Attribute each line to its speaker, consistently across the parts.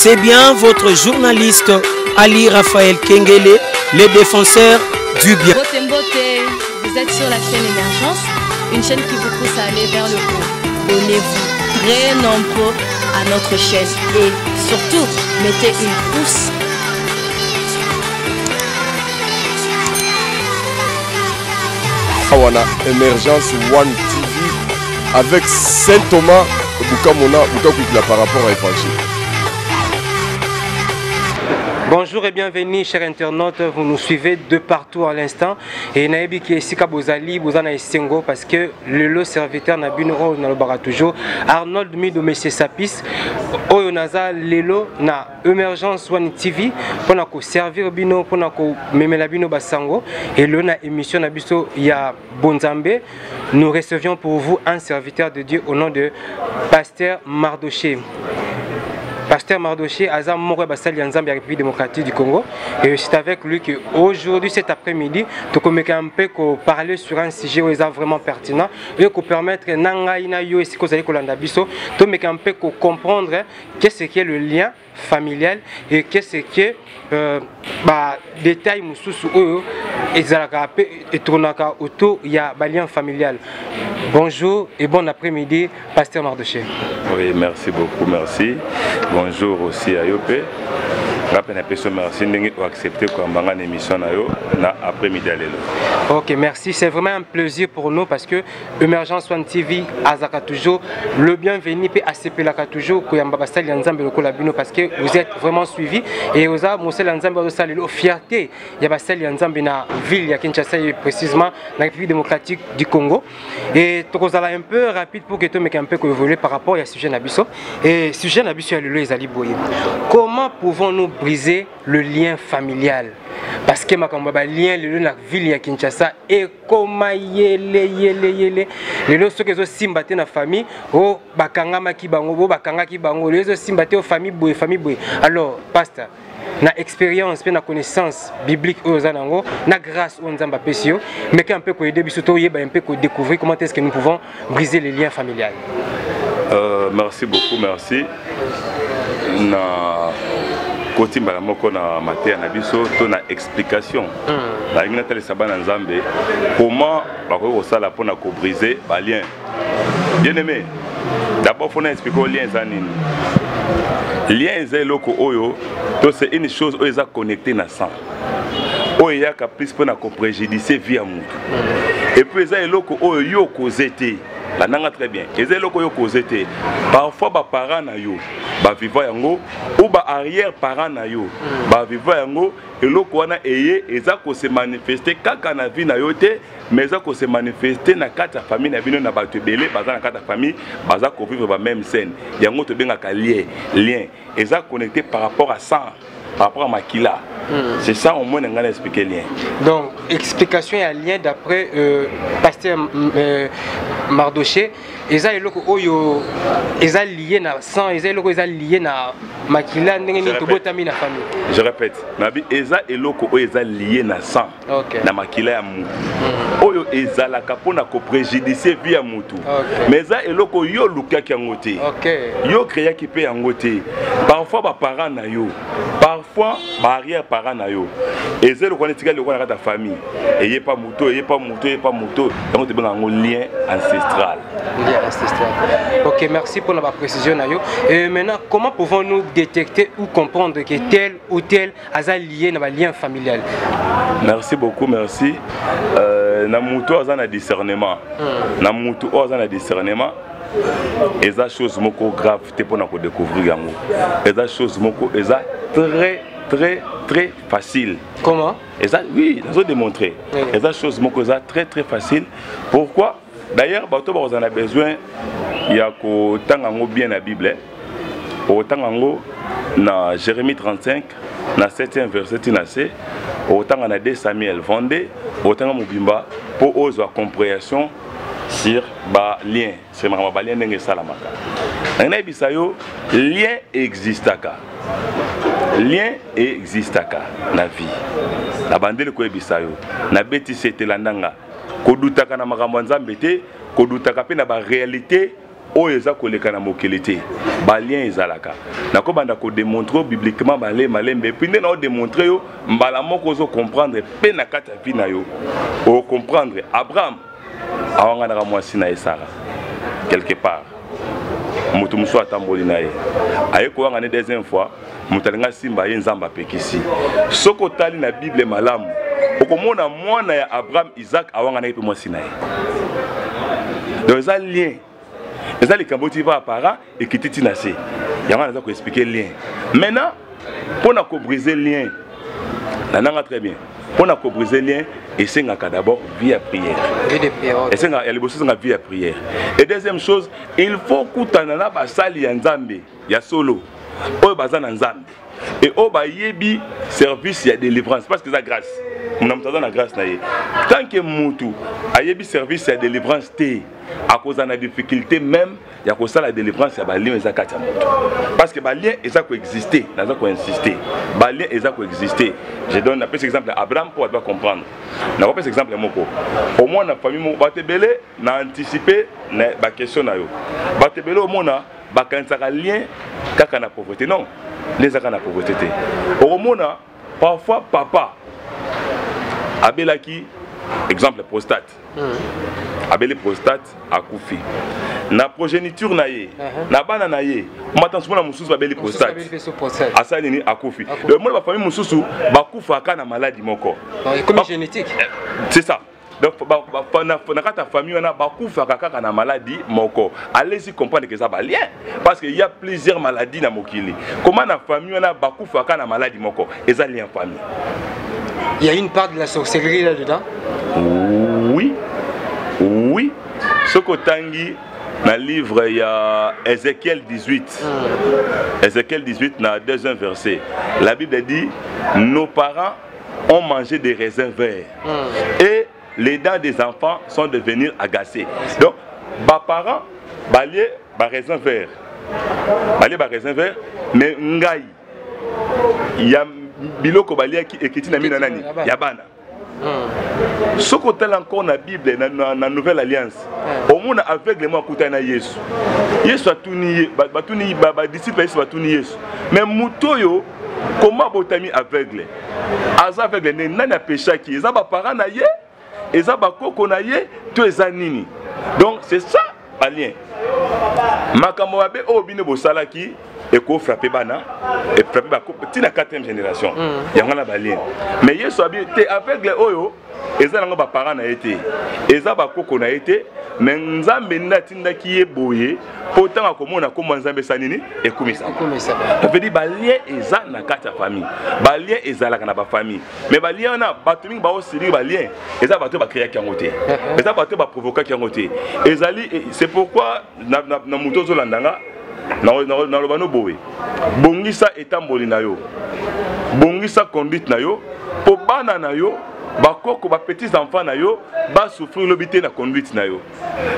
Speaker 1: C'est bien votre journaliste Ali Raphaël Kengele, le défenseur du bien.
Speaker 2: Mbote Mbote, vous êtes sur la chaîne Émergence, une chaîne qui vous pousse à aller vers le haut. Donnez-vous très nombreux à notre chaîne et surtout, mettez une pouce.
Speaker 3: Awa na Emergence One TV avec Saint Thomas Bukamona Bukakwikila par rapport à Évangile.
Speaker 4: Bonjour et bienvenue chers internautes, vous nous suivez de partout à l'instant et nayebi ki esika bozali boza na esengo parce que lelo serviteur na bino oyo nalobaka toujours Arnold Mido Monsieur Sapis oyo naza lelo na Emergence One TV pona ko servir bino pona ko memela bino basango et lelo na émission na biso ya Bonzambe nous recevions pour vous un serviteur de Dieu au nom de Pasteur Mardoché. Pasteur Mardoché aza moko ya basali ya Nzambe ya République démocratique du Congo et c'est avec lui que aujourd'hui cet après-midi tokomeka un peu ko parler sur un sujet oyo eza vraiment pertinent et ko permettre na ngai na yo esika ozali kolanda biso tomeka un peu ko comprendre qu'est-ce qui est le lien familial et qu'est-ce que euh, ba détail mosusu oyo ezalaka mpe etournaka autour ya ba lien familial. Bonjour et bon après-midi, Pasteur Mardoché.
Speaker 5: Oui, merci beaucoup, merci. Bonjour aussi à Yopé. Nga napesi merci ndenge oaccepte koyamba nga na émission na yo na après-midi ya lelo.
Speaker 4: Ok, merci. C'est vraiment un plaisir pour nous parce que Emergence One TV azaka toujours le bienvenu pe asepelaka toujours koyamba basali ya Nzambe lokola bino parce que vous êtes vraiment suivi et oza mosali ya Nzambe azosala lelo fierté ya basali ya Nzambe na ville ya Kinshasa et précisément na République démocratique du Congo. Et tokozala un peu rapide pour que tomeka un peu koévoluer par rapport ya sujet na biso. Et sujet na biso ya lelo ezali boye. Comment pouvons-nous briser le lien familial? Parce que makambo ba lien lelo na ville ya Kinshasa ekoma yele yele yele lelo soki ezosimba te na famille o bakangamaki bango bo bakangaki bango lelo ezosimba te o famille boye famille boye. Alors pasteur, na expérience mpe na connaissance biblique oyo oza nango na grâce oyo Nzambe apesi yo, meka un peu koyede biso toyeba un peu kodécouvrir comment est-ce que nous pouvons briser les liens familiales.
Speaker 5: Merci beaucoup, merci. Na koti mbala moko na mateya na biso to na explication. Nalingi natalisa bana Nzambe comment bakoki kosala mpona kobriser ba lien. Bien aimé, d'abord faut na expliquer lien eza nini. Lien eza eloko oyo to c'est une chose oyo eza connectée na sang. Oyo eyaka plus mpona kopréjudice vie ya mutu. Et puis eza eloko oyo yo okoze te. Landanga très bien. Eza eloko oyo okoze te. Parfois ba parents na yo ba viva yango ou ba arrière parents na yo ba viva yango, eloko wana eye eza ko se manifester kaka na vie na yo te, mais eza ko se manifester na kati ya famille na bino, na bato ebele baza na kati ya famille baza ko vivre ba même scène. Yango tobengaka lien. Lien eza connecté par rapport à sang, par rapport à makila. C'est ça au moins nga na expliquer lien.
Speaker 4: Donc explication ya lien d'après pasteur Mardoché, eza eloko oyo eza lié na sang, eza eloko eza lié na makila ndenge nini tobotami na famille.
Speaker 5: Je répète, nabi eza eloko oyo eza lié na sang. Na makila ya mutu. Oyo ezalaka mpona kopréjudice vie ya mutu. Mais eza eloko yo olukaki yango te. Yo créaki mpe yango te. Parfois ba parents na yo, parfois ba arrière parents na yo. Eza eloko wana etikali lokola na kati ya famille. Eye pa moto, eye pa moto, eye pa moto. Yango tobenga yango lien ancestral.
Speaker 4: Lien ancestral. Ok, merci pour la précision na yo. Et maintenant, comment pouvons-nous détecter ou comprendre que tel ou tel aza lié na ba lien familial?
Speaker 5: Merci beaucoup, merci. Na mutu aza na discernement. Na mutu oyo aza na discernement, eza chose moko grave te mpona kodécouvrir yango. Eza chose moko eza très très très facile.
Speaker 4: Comment?
Speaker 5: Eza, oui, nazo démontrer. Eza chose moko eza très très facile. Pourquoi? D'ailleurs, bato bakozala na besoin ya kotanga yango bien na Bible. Okotanga yango na Jérémie 35 na 7e verset ti na se, okotanga na 2 Samuel 22, okotanga mobimba po ozwa compréhension sur ba lien, sur makambo ba lien ndenge esalamaka. Ndenge nayebisa yo, lien existaka. Lien existaka na vie. Na bandeli koyebisa yo, na betisi ete landanga, kodutaka na makambo ya Nzambe te, kodutaka pe na ba réalité. Oyo eza koleka na mokili te, balien ezalaka. Nakobanda kodemontre yo bibliquement bale malembe, epuis nde naodemontre yo mbala moko ozocomprendre mpe na kati ya vie na yo ocomprendre. Abraham awanganaka mwasi na ye Sara quelque part, moto mosusu atamboli na ye, aye kowanga ne deuxième fois, moto alingi asimba ye, Nzambe apekisi. Soki otali na Bible malamu, okomona mwana ya Abraham Isaac awanganaki mpe mwasi na ye. Donc eza lien, eza likambo ti va apara ekiti ti na se. Yango naza koexplike lien. Maintenant, mpo na kobrise lien, nananga très bien, mpo na kobrise lien esengaka d'abord vie ya prière. Esengaka ya liboso, esenga vie ya prière. Et deuxième chose, il faut kutana na basali ya Nzambe ya solo oyo baza na Nzambe et oyo bayebi service ya délivrance, parce que eza grâce na moto aza na grâce na ye. Tant que mutu ayebi service ya délivrance te, akozala na difficulté même ya kosala délivrance ya balien eza kati ya moto, parce que balien eza koexiste. Naza koinsiste, balien eza koexiste. Je donne, napesi exemple ya Abraham mpo bato bacomprendre. Nakopesa exemple moko omona famille moko, bato ebele na anticipe na baquestion na yo. Bato ebele omona bakanisaka lien kaka na pauvreté. Non, nde ezaka na pauvreté te. Okomona parfois papa abelaki, exemple prostate, abeli prostate, akufi. Na progéniture na ye, na bana na ye, mata mona mosusu babeli prostate, asali nini? Akufi. Mona bafamille mosusu bakufaka na maladi moko.
Speaker 4: Génétique.
Speaker 5: C'est ça. Donc na kati ya famille wana bakufaka kaka na maladie moko. Allez-y comprendre que eza balien, parce que il y a plusieurs maladies na mokili. Comment na famille wana bakufaka na maladie moko? Eza lien famille.
Speaker 4: Il y a une part de la sorcellerie là-dedans?
Speaker 5: Oui, oui. Soki otangi na livre ya Ézéchiel 18, Ézéchiel 18 na deuxième verset, la Bible dit: nos parents ont mangé des raisins verts et les dents des enfants sont devenues agacées. Donc baparents balie baraisin vert, balie baraisin vert, mais ngai ya biloko baliaki ekiti na mino nani? Ya bana. Soki otala encore na Bible na Nouvelle Alliance, omona aveugle mo akutani na Yesu. Yesu atuni ye, batuni badisciple ya Yesu, batuni Yesu: mais moto oyo koma abotami aveugle, aza aveugle nde nani apeshaki? Eza baparent na ye, eza bakoko na ye, to eza nini? Donc c'est ça balien. Makambo mabe oyo bino bosalaki ekofrappe bana, efrappe ntina 4e génération. Yango wana balien. Mais Yesu abi te, aveugle oyo eza nango baparent na ye te, eza bakoko na ye te, mais Nzambe nde atindaki ye boye mpo ntango akomona kombo ya Nzambe esa nini? Ekumisama. Ça veut dire balien eza na kati ya famille. Balien ezalaka na bafamille, mais balien wana bato mingi baosiliki. Balien eza bato bakreaki yango te, eza bato baprovokaki yango te. Ezali, c'est pourquoi na moto ozolanda nga, naloba no boye: bongisa etamboli na yo, bongisa conduite na yo, mpo bana na yo, bakoko, bapetits enfants na yo basouffrir lobi te na conduite na yo,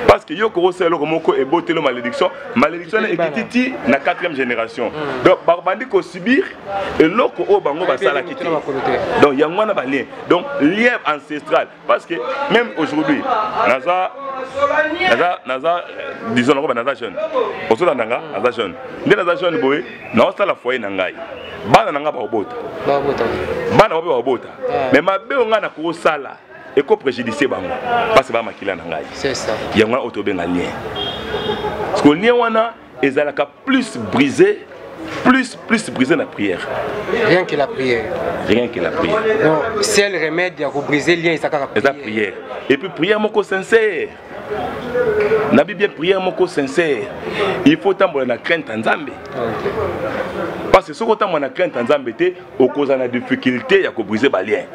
Speaker 5: parce que yo kokosala eloko moko eboteli malédiction, malédiction wana ekiti ti na 4e génération. Donc babandi kosubir eloko oyo bango basalaki te. Donc yango wana balien, donc lien ancestral. Parce que même aujourd'hui naza, disons nakoba naza jeune, ozolanda nga, naza jeune nde naza jeune boye, naosala foyer na ngai, bana na ngai bakobota, bana bape bakobota, mais mabe oyo ngai nakosala ekopréjudicie bango, parce bamakila na ngai. Yango wana oyo tobenga lien, parce que lien wana ezalaka plus brisé, plus brisé na prière.
Speaker 4: Rien que la prière.
Speaker 5: Rien que la prière.
Speaker 4: Donc seul remède ya kobriser lien eza kaka
Speaker 5: Eza prière, et puis prière moko sincère. Nabi bien, prière moko sincère. Il faut tambola na crainte ya Nzambe, parce que soki otambola na crainte ya Nzambe te, okozala na difficulté ya kobrise balien.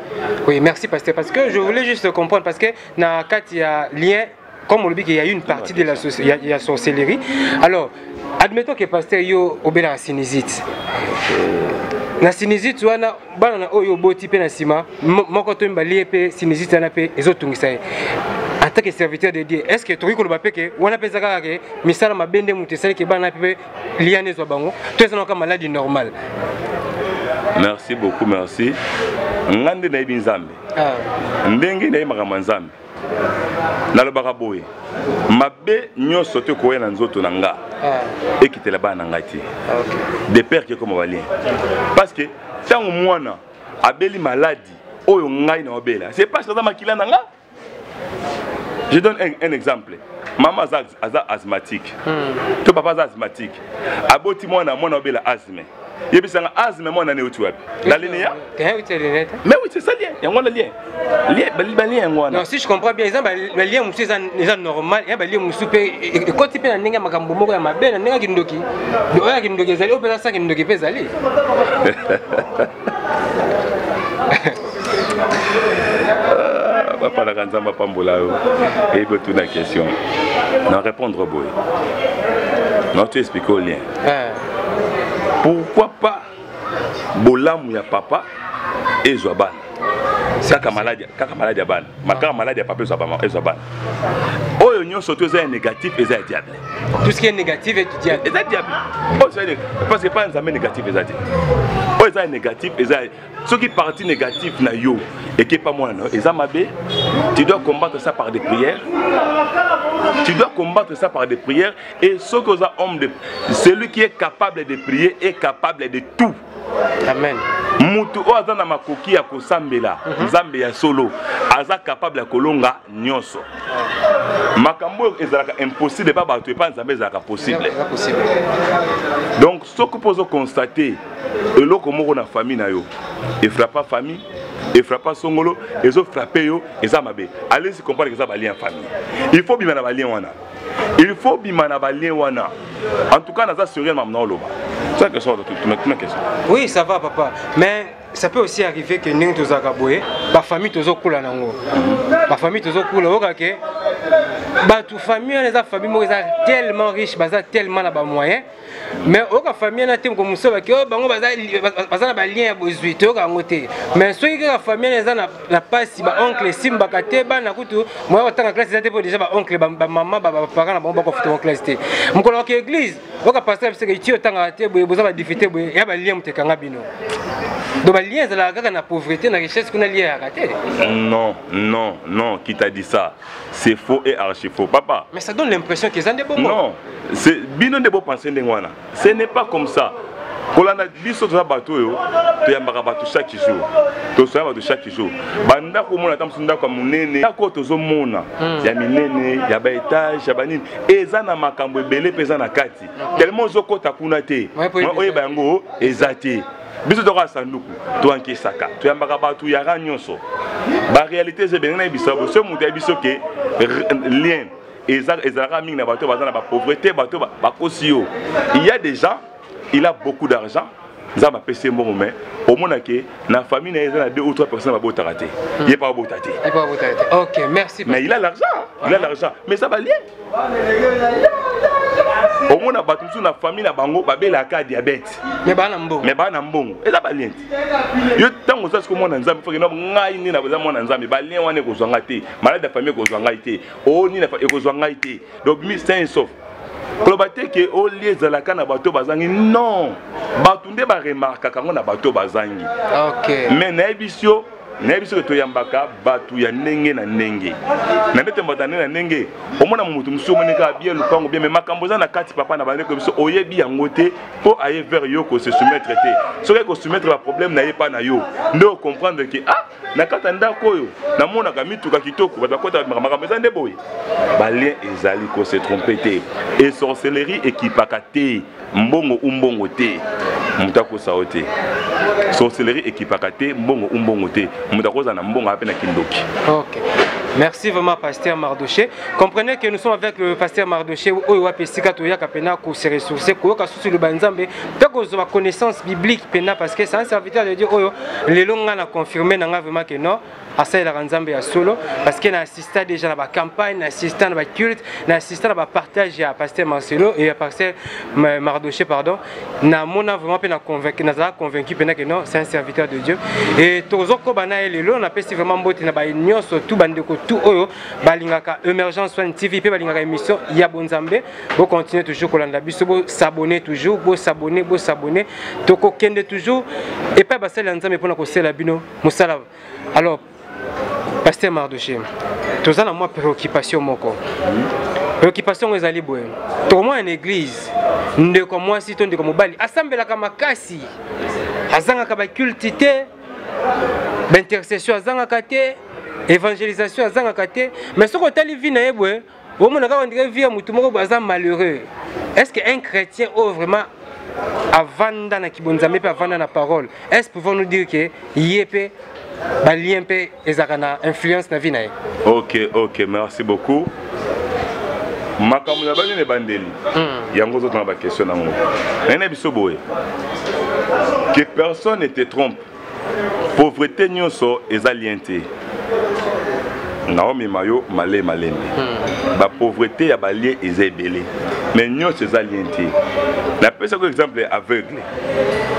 Speaker 4: Oui, merci pasteur, parce que je voulais juste comprendre, parce que na kati ya lien, comme on le dit qu'il y a une partie de la, il y a sorcellerie. Alors admettons que pasteur, yo obela sinusite, na sinusite wana bana na oyo oboti mpe na nsima moko to mibali mpe sinusite wana mpe ezotungisa ye. En tant que serviteur de Dieu, est ce que tokoki koloba mpe ke wana mpe eza kaka ke misala mabe nde moto esali ke bana mpe liane ezwa bango, to eza naka maladie normale?
Speaker 5: Merci beaucoup, merci. Nga nde nayebi Nzambe, ndenge nayebi makambo ya Nzambe. Nalobaka boye, mabe nyonso te koya na nzoto na nga
Speaker 4: ah.
Speaker 5: ekitela bana na ngai te, de peur ke ekoma balien, parce que ntango mwana abeli maladi oyo ngai na obela, c'est parce que aza makila na nga. Je donne un exemple. Mama aza, aza asthmatique, to papa aza asthmatique, aboti mwana, mwana obela asthme. Yebisanga, asthme mwana ne euti wapi? Na linea. Mais oui, c'est ça, lien yango wana, lien, balien yango wana.
Speaker 4: Non, si je comprends bien, eza balien mosusu eza normal, ya balien mosusu mpe ekoti mpe na ndenge ya makambo moko ya mabe, na ndenge ya kindoki. Oyo ya kindoki ezali, oyo mpe eza sa kindoki mpe ezali.
Speaker 5: Bapalaka, Nzambe apambola yo. Eyebi otuna question na répondre boye, na to explique au lien. Pourquoi pas bolamu ya papa ezwa bana kaka maladi, kaka maladi ya bana, kaka maladi ya papa ezwa bana? Oyo nyonso to eza ya négatif, eza ya diable.
Speaker 4: Tout ce qui est négatif est du diable.
Speaker 5: Eza diable oyo, parce que pas Nzambe négatif eza te. Oyo eza ya négatif, eza soki partie négative na yo ekepa mwana na yo, eza mabe. Tu dois combattre ça par des prières, tu dois combattre ça par des prières. Et soki oza homme de celui qui est capable de prier est capable de tout.
Speaker 4: Amen.
Speaker 5: Mutu oyo aza na makoki ya kosambela, Nzambe ya solo, aza capable ya kolonga nyonso. Makambo oyo ezalaka impossible epa bato, epa Nzambe ezalaka possible. Donc soki mpo ozoconstate eloko moko na famille na yo efrappa famille, efrappa songolo, ezofrappe yo, eza mabe, allez comprendre que eza balien ya famille. Il faut bima na balien wana, il faut bima na balien wana. En tout cas, naza sérieux na oloba. C'est la question, tuna question.
Speaker 4: Oui, ça va, papa, mais ça peut aussi arriver que ndenge tozalaka boye, bafamille tozokola nango, bafamille tozokola, oyoka ke bato famille wana eza famille moko eza tellement riche, baza tellement na bamoyen, mais oyoka famille wana te mosusu bake oyo bango baza na balien ya bozwi, toyoka yango te. Mais soki kaka famille wana eza na pasi, baoncle esimbaka te, bana kutu moya kotanga classe eza te, mpo déjà baoncle, bamama, baparent na bango bakofuta bango classe te. Mokolo waka église, oyoka pasteur biseke ti otangaka te boye, boza badifite boye, ya balien moto ekanga bino. Donc balien ezalaka kaka na pauvreté, na richesse kuna lien eyaka te?
Speaker 5: Non, non, non, qui t'a dit ça? C'est faux et archi faux, papa.
Speaker 4: Mais ça donne l'impression que eza nde bongo.
Speaker 5: Non, c'est bino nde bopense ndenge wana, ce n'est pas comme ça. Kolanda biso, toza bato oyo toyambaka bato chaque jour, tosoya bato chaque jour. Bandako omona, ata mosusu ndako ya monene, ndako oyo tozomona ya minene, ya baétage, ya banini, eza na makambo ebele mpe eza na kati. Tellement ozokɔta kuna te, oyeba yango eza te. Biso tokoka sanduku, toankesaka, toyambaka bato yaka nyonso, baréalité eza ebele. Nayebisa bo, so moto ayebi so ke lien ezalaka mingi na bato baza na bapauvreté, bato bakosi yo. Il y a des gens, il a beaucoup d'argent, Nzambe apesi ye mbongo, mais omona ke na famille na ye eza na deux ou trois personnes babotaka te, ye pa babota te.
Speaker 4: Ok, merci.
Speaker 5: Mais il a l'argent, il a l'argent, mais ça balien. Omona bato mosusu na famille na bango babelaka diabète.
Speaker 4: Mais baa na mbongo.
Speaker 5: Mais baa na mbongo, eza balien te. Yo ntango oza siko mwana Nzambe, foke ngai nde eza mwana Nzambe, balien wana ekozwa ngai te, maladi ya famille ekozwa ngai te, o nini ekozwa ngai te. Donc mi sain sauf koloba te ke olie ezalaka na bato bazangi. Non, bato nde baremarkaka yango na bato bazangi. Mais nayebi yo, nayebi soki toyambaka bato ya ndenge na ndenge na nde toyambaka ndenge na ndenge. Omona moto mosusu, omoni kaka bien lupango bien, mais makambo eza na kati, papa na bandeko biso, oyebi yango te mpo aye vers yo kose soumettre te. Soki akosoumettre baproblème na ye mpa na yo, nde ocomprendre ke ah, na kati ya ndako oyo namonaka mituka kitoko, bato bakota, makambo eza nde boye. Balien ezali, kose trompe te. E sorcellerie ekipaka te mbongo u mbongo te, moto akosa yo te. Sorcellerie ekipaka te mbongo u mbongo te, moto akozala na mbongo ape na kindoki.
Speaker 4: Ok. Merci vraiment, pasteur Mardoché. Comprenez que nous sommes avec le pasteur Mardoché, oyo wapi esika toyaka pena ko se ressourcer, koyoka susu liloba Nzambe, mpe kozwa connaissance biblique pena, parce que c'est un serviteur de Dieu oyo lelo nga na confirmé na nga vraiment que non, asalelaka Nzambe ya solo, parce que na assista déjà na bacampagne, na assista na baculte, na assista na bapartage ya pasteur Marcelo et ya pasteur Mardoché, pardon. Namona vraiment mpe na convaincu, nazala convaincu mpena que non, c'est un serviteur de Dieu. Et tozokoba na ye lelo. Napesi vraiment mbote na baye nyonso tu, bandeko tu oyo balingaka Émergence One TV mpe balingaka émission ya bonzambe. Bocontinue toujours kolanda biso, bosabonne toujours, bosabonne, bosabonne. Tokokende toujours epai basali ya Nzambe mpona kosala bino mosala. Alors, pasteur Mardoché, Toza na mwa préoccupation moko. Préoccupation yango ezali boye. Tokomona na église ndeko mwasi to ndeko mobali asambelaka makasi, azangaka baculte te, baintercession azangaka te, évangélisation azangaka te, mais soki otali vie na ye boye, omona kaka ondire vie ya motu moko boye aza malheureux. Est ce que un chrétien oyo vraiment avanda na kibonzambe mpe avanda na parole, est ce pouvons nous dire que ye mpe balien mpe ezalaka na influence na vie na ye?
Speaker 5: Ok, merci beaucoup. Makambo na bani na ebandeli, yango ozotanga baquestion nango naye na biso boye: que personne ne te trompe, pauvreté nyonso eza lien te. Naomema yo male malembe. Bapauvreté ya balien eza ebele, mais nyonso eza lien te. Napesako exemple ya aveugle.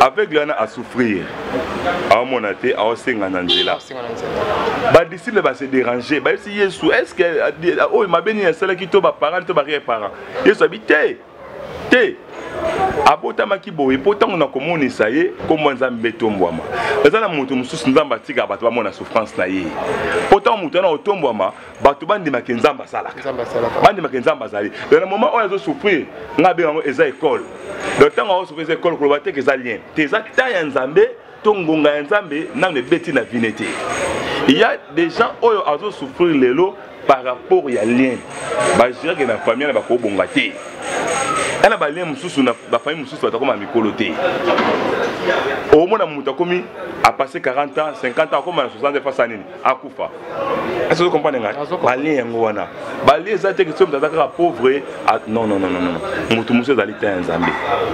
Speaker 5: Aveugle wana asouffrir, aomona te, aosenga na nzela. Badisciple base déranger, bayebisi Yesu: est ce que oyo mabe nini asalaki, to baparent to baarrière parent? Yesu abi te te, abotamaki boye mpo ntango na komonisa ye nkombo Nzambe etombwama. Eza na moto mosusu, Nzambe atikaka bato bamona souffrance na ye, mpo ntango moto wana otombwama, bato bandimaki Nzambe asalaka, bandimaki Nzambe azali. Donc na moment oyo azosouffrir, nga abenga yango eza école. Donc ntango azosouffrir eza école. Koloba te ke eza lien te, eza temps ya Nzambe to ngonga ya Nzambe nano ebeti na vine te. Il y a des gens oyo azosouffrir lelo par rapport ya lien bagérake na famille na bakobonga te. Ana balien mosusu na bafamille mosusu, bato akoma mikolo te. Omona moto akomi apasse 40 ans, 50 ans, akoma na 60, face nini, akufa. Est-ce que vous comprenez ngai? Balien yango wana, balien eza te soki moto aza kaka pauvre. Non, non, non, non, non, moto mosusu ezali te ya Nzambe.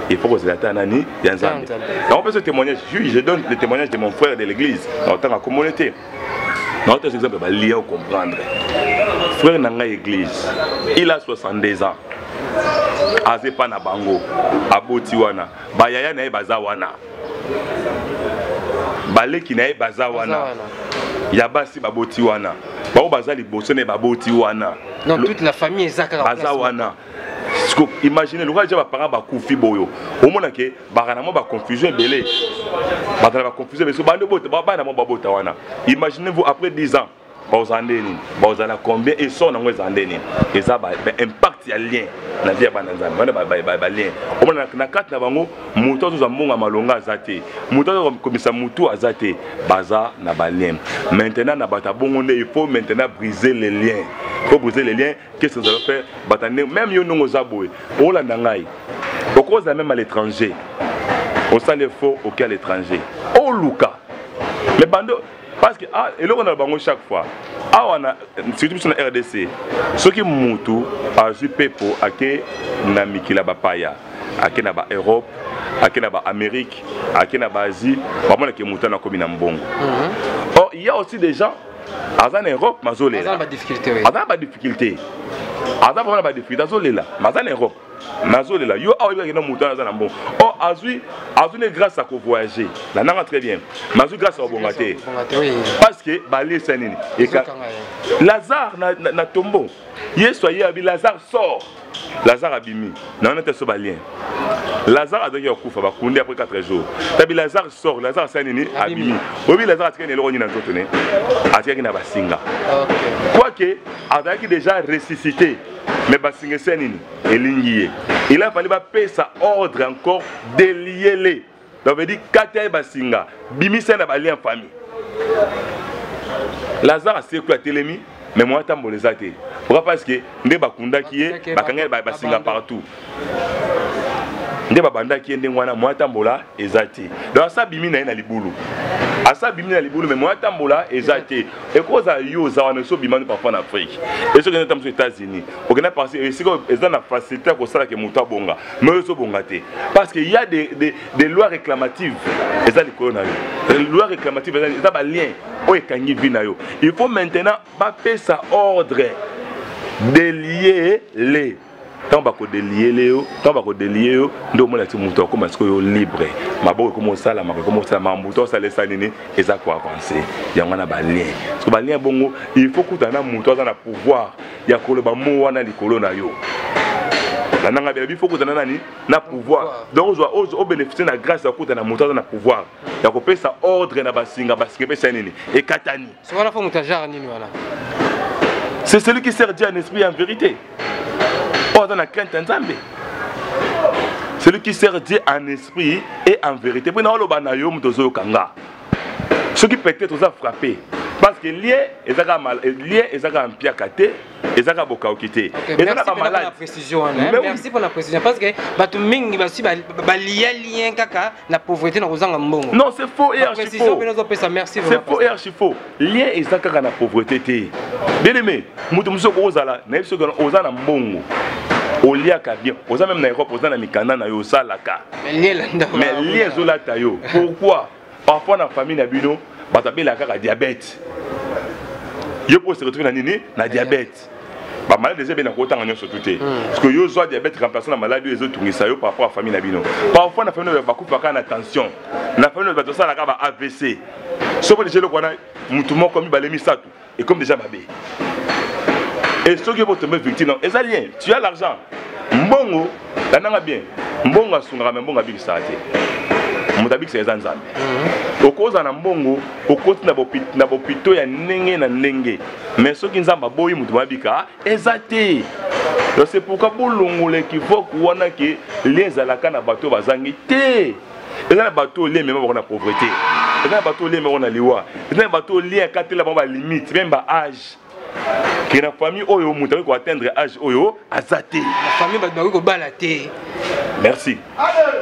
Speaker 5: Il faut kozela te ya nani? Ya Nzambe. Yango mpe so témoignage, je donne le témoignage de mon frère de l'église. Na otanga komone te, na ota exemple balien, comprendre. Frère na ngai église, il a 62 ans, aza epa na bango, aboti wana, bayaya na ye baza wana, baleki na ye baza wana ya basi, baboti wana, bango baza liboso na ye, baboti wana.
Speaker 4: Non, toute la famille eza kaka.
Speaker 5: Baza wana. Imagine lokola deja baparent bakufi boyo, omona ke baka na mwa baconfusion ebele, bazala baconfusion ebele. So bandi bota bana mwa babota wana, imaginez vous après 10 ans bazala nde nini, bazala combien? Essor nango ezala nde nini? Eza impact ya lien na vie ya bana Nzambe wana. Balien, omona na kati na bango, moto azozwa mbongo ya malonga aza te, moto azokomisa motu aza te, baza na balien. Maintenant na bato ya bongo nde il faut maintenant briser les liens. Il faut briser les liens. Qu'est-ce que nous allons faire? Bato ndenge même yo, ndongo oza boye, olanda ngai, okozala même à l'étranger, osali effort, oke à l'étranger, oluka, mais bando, parce que ah, eloko na bango chaque fois awa na surtout biso na RDC, soki mutu azwi pepo, ake na mikili ya bapaya, ake na baEurope, ake na baAmérique, ake na baAsie, bamonake mutu wana akomi na mbongo. Or il y a aussi des gens aza na Europe, mazolela, aza na badifficulté, aza vraiment na badifficulté, azolela, mais aza na Europe, nazolela. Yo awa oyebaki na moto wana aza na mbongo. Or azwi ne grâce ya kovoyager na nanga très bien, mais azwi grâce ya kobonga te, parce que balesa nini? Lazare na tombeau, Yesu aye, abi: "Lazare, sort." Lazare abimi na wana te. So balien, Lazare azalaki kokufa, bakundi après 4 jours. Tabi: "Lazare, sort." Lazare asali nini? Abimi. Oyebi Lazare atikaki na eloko nini na nzoto ne? Atikaki na basinga. Quoique azalaki déjà ressuscité, mais basinga esa nini? Elingi ye. Il a fallu bapesa ordre encore: délier. Donc veut dire kata ye basinga, bimisa ye na balien famille. Lazare asekwi, atelemi, mais mwa atambola eza te. Pourquoi? Parce que nde bakundaki ye, bakangaki basinga partout, nde babandaki ye ndenge wana, mwa atambola eza te. Donc asa abimi na ye na libulu, asa abimi na libulu, mais mwa atambola eza te. Ekozala yo oza wana, esi obimani parfois na Afrique, esi okende ta mosu États-Unis, okenda parce esika eza na facilité ya kosalaka moto abonga, mais oyo ezobonga te, parce que y a des lois réclamatives eza likolo na yo. Loi réclamative eza balien oyo ekangi vie na yo. Il faut maintenant bapesa ordre: délier les. Ntango bakodélier yo, ntango bakodélier yo, nde omona ti moto akóma sikoyo libre, maboko ekóma osalamaka, ekóma osalama, moto osala esa nini, eza koavance. Yango wana balien. Parce que balien bongo, il faut kutana na moto aza na pouvoir ya koloba mo wana likolo na yo. Landanga bela, il faut kutana nani na pouvoir. Donc ozwa obénéficie na grâce ya kutana na moto aza na pouvoir ya kopesa ordre na basinga, basinga epesa nini? Ekatani.
Speaker 4: Wana fo moto ajare nini wana?
Speaker 5: C'est celui qui sert Dieu en esprit et en vérité. Oyo aza na crainte ya Nzambe. Celui qui sert Dieu en esprit et en vérité. Mpo na oloba na yo moto ozoyoka nga. Soki peut-être oza frappé parce que lien ezaka lien ezaka mpiaka te ezaka bokauki te
Speaker 4: ezaka ba malade précision wana merci pour la précision parce que bato mingi basi balia lien kaka na pauvreté na kozanga mbongo.
Speaker 5: Non, c'est faux et archi faux.
Speaker 4: Merci.
Speaker 5: C'est faux et archi faux. Lien eza kaka na pauvreté te. Bien aimé, moto mosusu okozala nayebi soki oza na mbongo, oliaka bien, oza même na Europe, oza na mikanda na yo, osalaka, mais lien ezolata yo. Pourquoi? Parfois na famille na bino bato abelaka kaka diabète, yo mpo se retrouve na nini, na diabète. Bamaladi eza ebena kotanga nyonso tu te, parce que yo ozwa diabète remplace na maladi oyo ezotungisa yo par rapport à famille na bino. Parfois na famille bakufaka na tension, na famille bato basalaka ba AVC. Soki deja eloko wana, mutu moko, mibale, misato, ekomi déjà mabe. Et soki otombe victime, eza lien. Tu as l'argent, mbongo, landanga bien, mbongo asungaka, me mbongo abikisaka te. Moto abikisaka eza Nzambe. Okozala na mbongo, okoti na bopito ya ndenge na ndenge, mais soki Nzambe aboyi, moto babika eza te. Donc c'est pourquoi bolongola équivoque wana ke lien ezalaka na bato bazangi te. Eza na bato oyo lien emema bango na pauvreté, eza na bato oyo lien emema bango na liwa, eza na bato oyo lien akatela bango balimite, même ba âge, ke na famille oyo moto akoki koatteindre âge oyo aza te.
Speaker 4: Famille bato bakoki kobala te.
Speaker 5: Merci.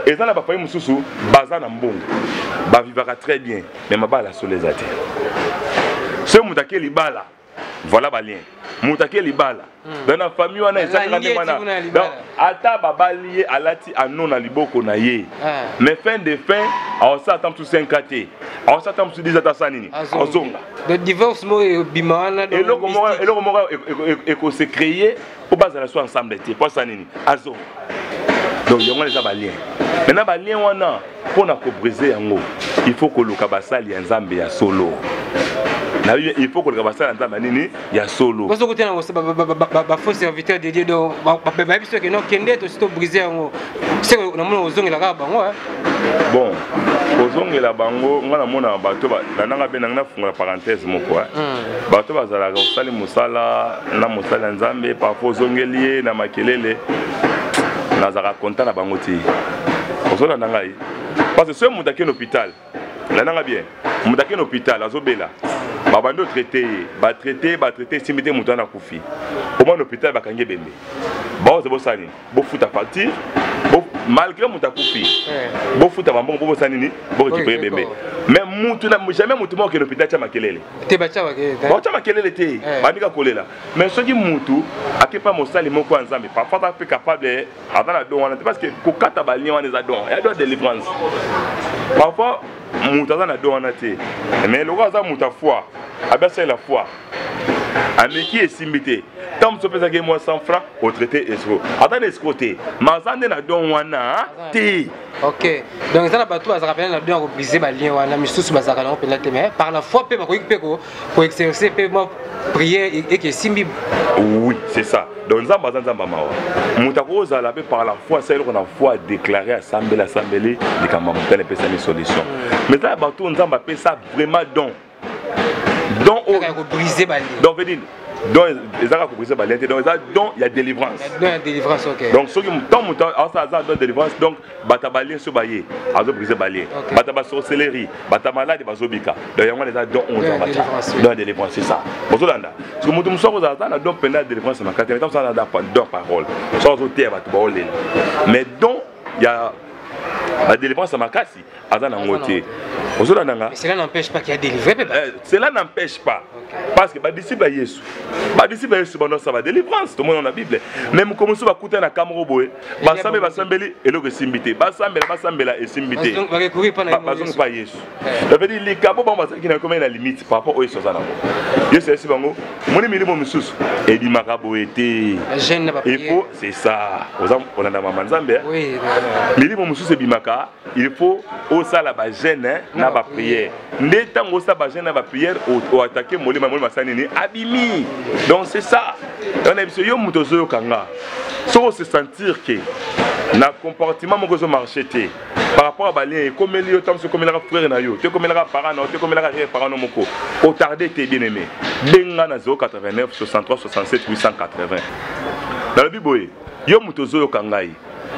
Speaker 5: Eza na bafamille mosusu baza na mbongo, bavivaka très bien, mais mabala solo eza te. Soki moto ake libala, voilà balien, moto ake libala, donc na famille wana eza kaka ndenge wana. Donc ata babali ye, alati ano na liboko na ye, mais fin de fin aosala ata mosusu 5 te, aosala ata mosusu 10, ata asala nini, azonga.
Speaker 4: Divorce moko ebima wana.
Speaker 5: Eloko moko ekose créer mpo bazala so ensemble te, mpo asala nini, azonga. Donc yango wana eza balien. Maintenant balien wana, mpo na kobrise yango, il faut koluka basali ya Nzambe ya solo. Il faut koluka basali ya Nzambe ya nini, ya solo.
Speaker 4: Bazo kutana ba faux serviteur de Dieu, donc bayebi soki no kende tosi tobrise yango, seke namona ozongela kaka bango.
Speaker 5: Bon, kozongela bango, nga namona bato landanga mpe nanga nafungola parenthèse moko. Bato bazalaka kosali mosala na mosali ya Nzambe, parfois ozongeli ye na makelele, nazalaka content na bango te. Ozolanda ngai? Parce que soki moto akende hôpital, landanga bien, moto akende hôpital, azobela, babandi otraite ye, batraite, batraite, esimbi te, moto wana akufi. Omwana hôpital bakangi ebembe, baoza bosala nini? Bofuta facture malgré moto akufi, bofuta bambongo po bosala nini? Borécupere ebembe. Mais mutu jamais motu moko akende hôpital tia makelele, baotya makelele te, bandika kolela. Mais soki mutu akepa mosali moko ya Nzambe, parfois aza mpe capable, aza na don wana te, parce que kokata balien wana eza don ya don délivrance. Parfois moto aza na don wana te, mais lokola aza moto ya foi, abi asalela foi, ameki, esimbi te. Ntango mosu opesaki ye mwa 100 franc, otraite escroc, aza na escroc te, mais aza nde na don wana te.
Speaker 4: Ok, donc eza na bato bazalaka mpena na don ya kobrise balien wana, misusu bazalaka nango mpenza te, mais par la foi mpe bakoki mpe koexerce mpe mwa prière eke esimbi.
Speaker 5: Oui, c'est ça. Donc Nzambe aza Nzambe mawa. Moto akozala mpe par la foi, asali eloko na foi, adéclaré, asambeli, asambeli, likambo ya motala epesami solution. Mais eza ya bato oyo Nzambe apesa vraiment don, don
Speaker 4: oyo kobrise balien.
Speaker 5: Donc veut dire don eza kaka kobrise balien te, donc eza don ya délivrance.
Speaker 4: Don ya délivrance, ok.
Speaker 5: Donc soki ntango moto asala, aza don délivrance, donc bato ya balien so baye, azobrise balien, bato ya basorcellerie, bato ya maladi bazobika. Donc yango wana eza don oyo Nzambe atya, don ya délivrance, c'est ça. Ozolanda? Parce que moto mosusu akozala aza na don mpenza ya délivrance makati, mais ntango aza na don parole, so azoteya, bato baolela, mais don ya badélivrance ya makasi aza nango te. Ozolanda nga?
Speaker 4: Cela n'empêche pas qu'il a délivré.
Speaker 5: Cela n'empêche pas, parce que badisciple ya Yesu, badisciple ya Yesu bandosala badélivrance, tomona na Bible. Mais mokolo mosusu bakuta na kamoko boye, basambe, basambeli, eloko esimbi te, basambela, basambela, esimbi te, bazongi pa Yesu. Ça veut dire likabo bango bazalaki na komai na limite par rapport oyo Yesu aza nango. Yesu ayesi bango, moni milimo misusu ebimaka boye te, il faut, c'est ça, oza olanda mama Nzambe, milimo mosusu ebimaka, il faut osala bajeûne na baprière. Nde ntango osala bajeûne na baprière, oattaque molimo, molimo asala nini? Abimi. Donc c'est ça. Wana biso, yo moto ozoyoka nga, soki ose sentir ke na comportement moko ezomarche te. Par rapport à balien, ekomeli yo, ntango ekomelaka frère na yo, to ekomelaka parent na yo, to ekomelaka arrière parent no moko, otarde te, bien aimé, benga na 089 63 67 880. Nalobi boye, yo moto ozoyoka ngai,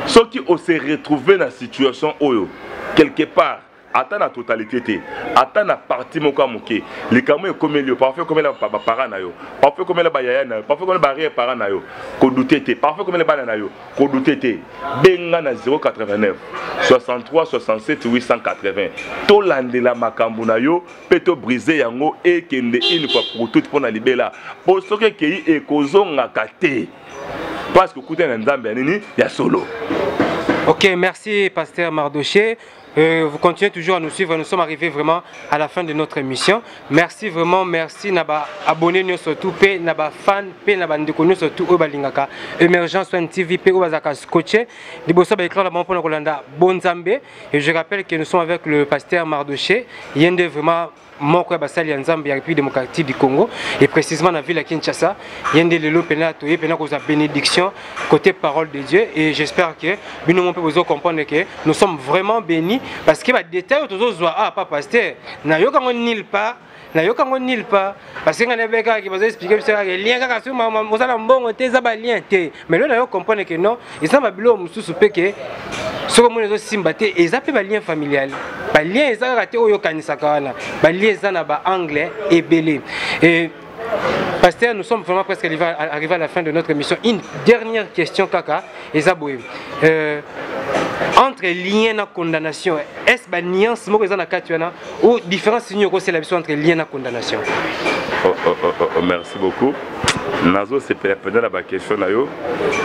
Speaker 5: soki ose retrouve na situation oyo quelque part, ata na totalité te, ata na partie moko ya moke, likambo ekomeli yo, parfois ekomela baparent na yo, parfois ekomela bayaya na yo, parfois ekomela baarrière parent na yo, kodute te, parfois ekomela bana na yo, kodute te, benga na 089 63 67 880, tolandela makambo na yo mpe tobrise yango, ekende une fois pour toutes mpo na libela, mpo soki ekei ekozongaka te, parce que okutani na Nzambe ya nini, ya solo.
Speaker 4: Ok, merci pasteur Mardoché. Vous continuez toujours à nous suivre. Nous sommes arrivés vraiment à la fin de notre émission. Merci vraiment, merci naba abonné nous surtout pe naba fan pe naba ndeko nous surtout oyo balingaka Émergence One TV pe oyo bazaka scotché liboso ba écran la pona kolanda Bonzambe. Et je rappelle que nous sommes avec le pasteur Mardoché, yende vraiment moko ya basali ya Nzambe ya République démocratique du Congo et précisément na ville ya Kinshasa. Yende lelo pena toye pena koza bénédiction côté parole de Dieu, et j'espère que bino mpe bozo comprendre que nous sommes vraiment bénis, parce que ba détail tozozwa, ah pas pasteur na yoka ngo nulle part, na yoka ngo nulle part, parce que ngana beka ki bazo expliquer biso kaka lien kaka sur mama mosala mbongo te, eza ba lien te. Mais lelo na yo comprendre que non, eza ba biloko mosusu pe ke soki omoni ezosimba te, eza mpe ba lien familial, ba lien eza kaka te oyo okanisaka wana, ba lien eza na ba angle ebele. Et pasteur, nous sommes vraiment presque arrivés à la fin de notre émission. Une dernière question kaka, eza boye. Entre lien na condamnation, est-ce ba nuance moko eza na kati wana ou différence nini okosela biso entre lien na condamnation?
Speaker 5: Oh, oh, oh, oh, oh, merci beaucoup. Nazosepela mpenza na baquestion na yo,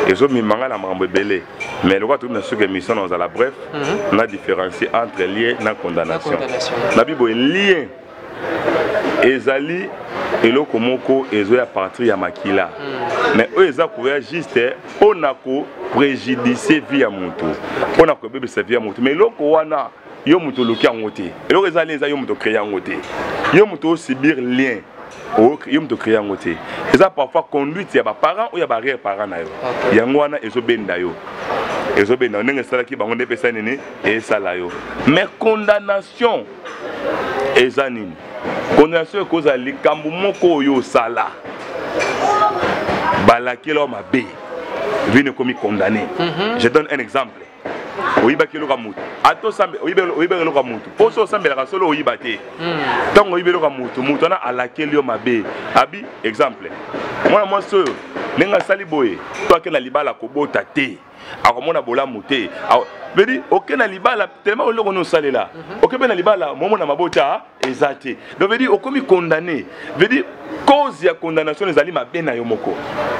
Speaker 5: ezomema nga na makambo ebele, mais lokola tokomi na suka émission, na ozala bref. Na différencier entre lien na condamnation.
Speaker 4: Na condamnation.
Speaker 5: Na boye, lien ezali eloko moko ezoya partir ya makila, mais oyo eza koya juste mpona kopréjudice vie ya motu, mpona kobebisa vie ya motu. Mais eloko wana, yo moto oluki yango te. Eloko eza lien, eza yo moto ocrée yango te. Yo moto osubir lien, yo moto ocrée yango te. Eza parfois conduite ya baparent oyo ya baarrière parent na yo. Yango wana ezobenda yo, ezobenda yo ndenge esalaki bango nde epesa nini esala yo. Mais condamnation eza nini? Condamnation ekozala likambo moko oyo osala, balakela yo mabe, vie ekomi condamné. Je donne un exemple: oyibaki eloko ya motu, ata oyibaki eloko ya motu, mpo so osambelaka solo oyiba te. Ntango oyibi eloko ya motu, motu wana alakeli yo mabe, abi exemple, mwana mwasi oyo ndenge asali boye, to ake na libala kobota te, akomona bolamu te. Vedi oke na libala, tellement eloko nini osalela, oke mpe na libala, momona mabota eza te. Donc vedi okomi condamné. Vedi cause ya condamnation ezali mabe na yo moko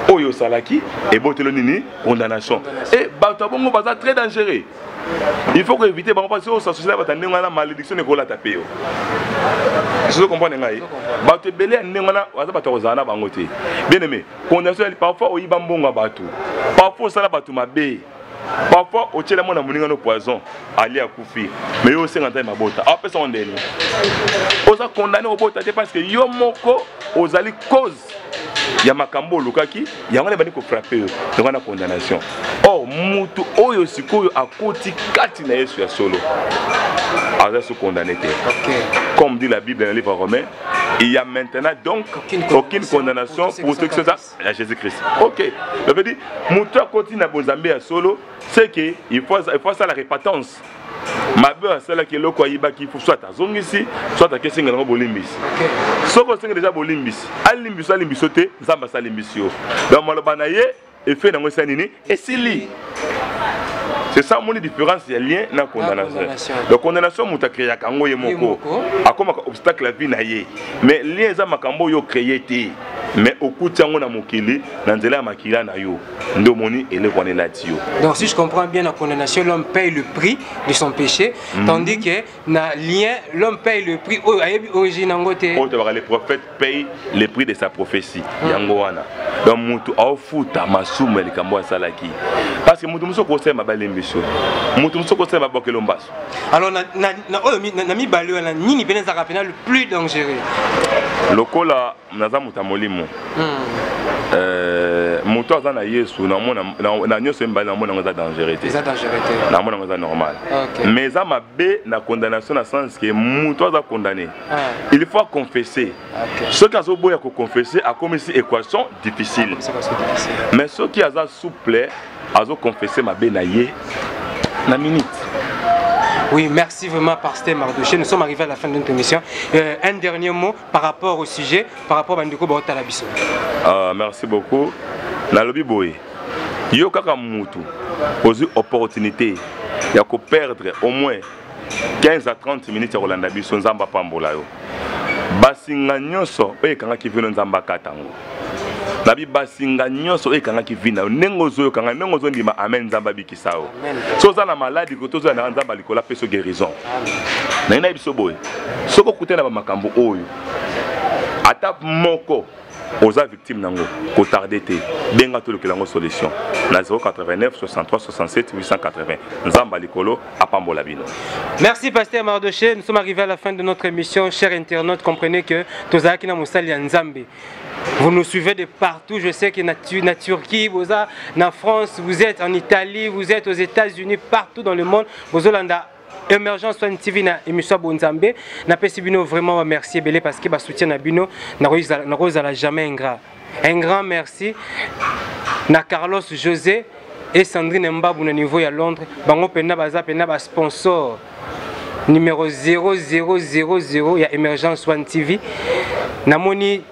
Speaker 5: oyo osalaki, ebotelo nini? Condamnation. E bato ya bongo baza très dangereux, il faut koéviter bango, parce que osassocie na bato ya ndenge wana, malédiction ekolata mpe yo. Sozo comprendre ngai? Bato ebele ya ndenge wana baza bato ya kozala na bango te, bien aimé. Condamnation ezali parfois oyiba mbongo ya bato, parfois osala bato mabe, parfois otiela mwana moninga no poison, ali akufi, mais yo osenga Nzambe mabota, apesa ngo ndeni? Oza condamné obota te, parce que yo moko ozali cause ya makambo olukaki yango wana ebandi kofrappe yo. Yango wana condamnation. Or mutu oyo sikoyo akoti kati na Yesu ya solo aza so condamné te. Comme dit la Bible dans le livre Romain, il y a maintenant donc
Speaker 4: aucune
Speaker 5: aucune condamnation pour ceux qui sont à Jésus-Christ. Ok, ça veut dire mutu akoti na bonzambe ya solo, c'est que il faut asala repentance. Mabe oyo asalaki, eloko ayibaki, faut soit azongisi, soit akesenga yango bolimbisi. Soki osengi déjà bolimbisi, alimbisi, alimbisi te, Nzambe asalimbisi yo. Donc maloba na ye, effet nango esali nini? Esili. C'est ça omoni différence ya lien na condamnation.
Speaker 4: Condamnation.
Speaker 5: Donc condamnation, moto acréaka yango ye moko,
Speaker 4: moko.
Speaker 5: Akomaka obstacle ya vie na ye. Mais lien eza makambo oyo ocréé te, mais okuti yango na mokili na nzela ya makila na yo, nde omoni eloko wana elati yo.
Speaker 4: Donc si je comprends bien, la condamnation, l'homme paye le prix de son péché, tandis que na lien, l'homme paye le prix oyo ayebi origine yango te.
Speaker 5: Oyo tobaka, le prophète paye le prix de sa prophétie. Yango wana, donc motu aofuta masumu ya likambo asalaki, parce que motu mosusu okosala balembi yo, motu mosusu okosala babokelo mbaso.
Speaker 4: Alors na oyo na mibale wana, nini pene ezalaka pena le plus dangereux?
Speaker 5: Lokola naza moto ya molimo, Moto aza na Yesu, namona na nyonso mibale, namona yango eza dangereux te, namona yango eza normal. Mais eza mabe na condamnation, na sens ke moto aza condamné, il faut confesser. Soki azoboya koconfesser, akomisi équation difficile. Mais soki aza souple, azoconfesser mabe na ye na minute.
Speaker 4: Oui, merci vraiment, Pasteur Mardoché. Nous sommes arrivés à la fin de notre émission. Un dernier mot par rapport au sujet, par rapport à bandeko baotala biso.
Speaker 5: Merci beaucoup. Nalobi boye. Yo kaka mutu ozwi opportunité ya koperdre au moins 15 à 30 minutes ya kolanda biso, Nzambe apambola yo. Basinga nyonso oyo ekangaki vino, Nzambe akata yango. Nabi basinga nyonso oyo ekangaki vi na yo, ndenge ozoyokanga, ndenge ozondima amen, Nzambe abikisa yo. So oza na maladi ko tozala na Nzambe likolo apesa guérison. Naye na biso boye, soki okutani na bamakambo oyo ata moko, oza victime nango, kotarde te, benga tolukela yango solution na 089 63 67 880. Nzambe likolo apambola bino.
Speaker 4: Merci, Pasteur Mardoché. Nous sommes arrivés à la fin de notre émission. Chers internautes, comprenez que tozalaki na mosali ya Nzambe. Vous nous suivez de partout. Je sais que na, na Turquie, boza na France, vous êtes en Italie, vous êtes aux États-Unis, partout dans le monde. Bozolanda Émergence One TV na émission Bonzambe. Napesi bino vraiment merci ebele parce que ba soutien na bino nakozala jamais ingrat. Un grand merci na Carlos José et Sandrine Mbabu na niveau ya Londres. Bango pena baza pena ba sponsor numéro 0000 ya Émergence One TV. Namoni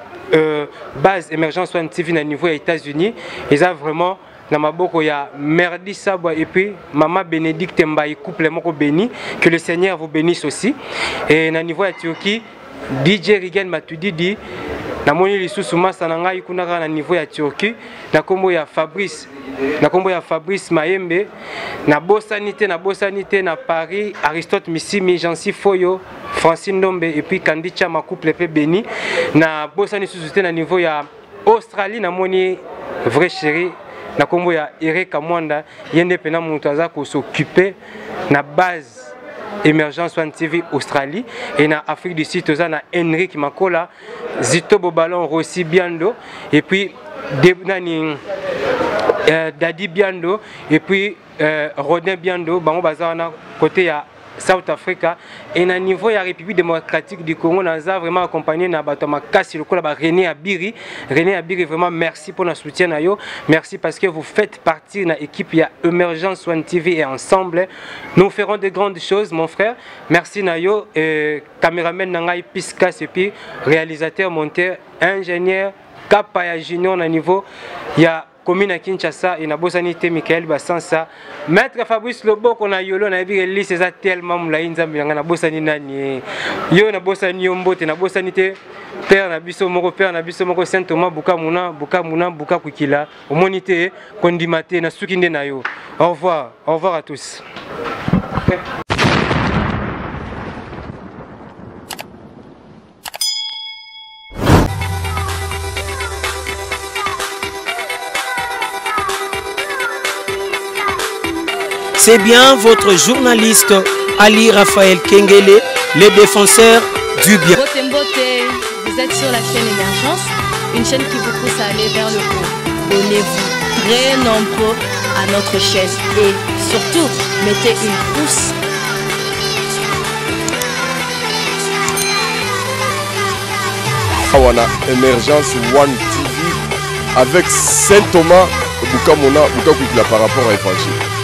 Speaker 4: base Émergence One TV na niveau ya États-Unis. Eza vraiment na maboko ya Merdi Sabwa et puis Mama Bénédicte Mbaye, couple moko béni. Que le Seigneur vous bénisse aussi. Et na niveau ya Turquie, DJ Rigen Matudidi, namoni lisusu masa na ngai kuna kaka na niveau ya Turquie, na kombo ya Fabrice, na kombo ya Fabrice Mayembe. Nabosani te, nabosani te na Paris, Aristote Misimi, Jancy Foyo, Francine Ndombe et puis Kandi Chama, couple pe béni. Nabosani susu te na niveau ya Australie, namoni vrai chéri na kombo ya Eric Kamwanda, ye nde pena moto aza kos'occuper na base Émergence One TV Australie. Et na Afrique du Sud toza na Henrik Makola, Zito Bobalon, Rossi Biando et puis de, nani, Dadi Biando et puis Rodin Biando, bango baza wana côté ya South Africa. Et na niveau ya République démocratique du Congo, naza vraiment accompagné na bato makasi lokola ba René Abiri. René Abiri, vraiment merci pour notre soutien na yo. Merci parce que vous faites partie na équipe ya Émergence One TV et ensemble nous ferons de grandes choses, mon frère. Merci na yo, caméraman na ngai Piscas et puis réalisateur, monteur, ingénieur Kapaya Junior na niveau ya commune à Kinshasa. Et nabosani te Michael Basansa, Maître Fabrice Loboko na yolo na yebi liste eza tellement mulayi. Nzambe nanga, nabosani nani yo? Nabosani yo mbote. Nabosani te père na biso moko, père na biso moko Saint Thomas Buka Muna, Buka Muna, Buka Kukila. Omoni te, kondima te, na suki nde na yo. Au revoir, au revoir à tous.
Speaker 1: C'est bien votre journaliste Ali Raphaël Kengele, le défenseur du bien.
Speaker 2: Mbote Mbote, vous êtes sur la chaîne Émergence, une chaîne qui vous pousse à aller vers le haut. Donnez-vous très nombreux à notre chaîne et surtout, mettez une pouce.
Speaker 3: Awa na Émergence One TV avec Saint Thomas Bukamona Bukakwikila par rapport à évangile.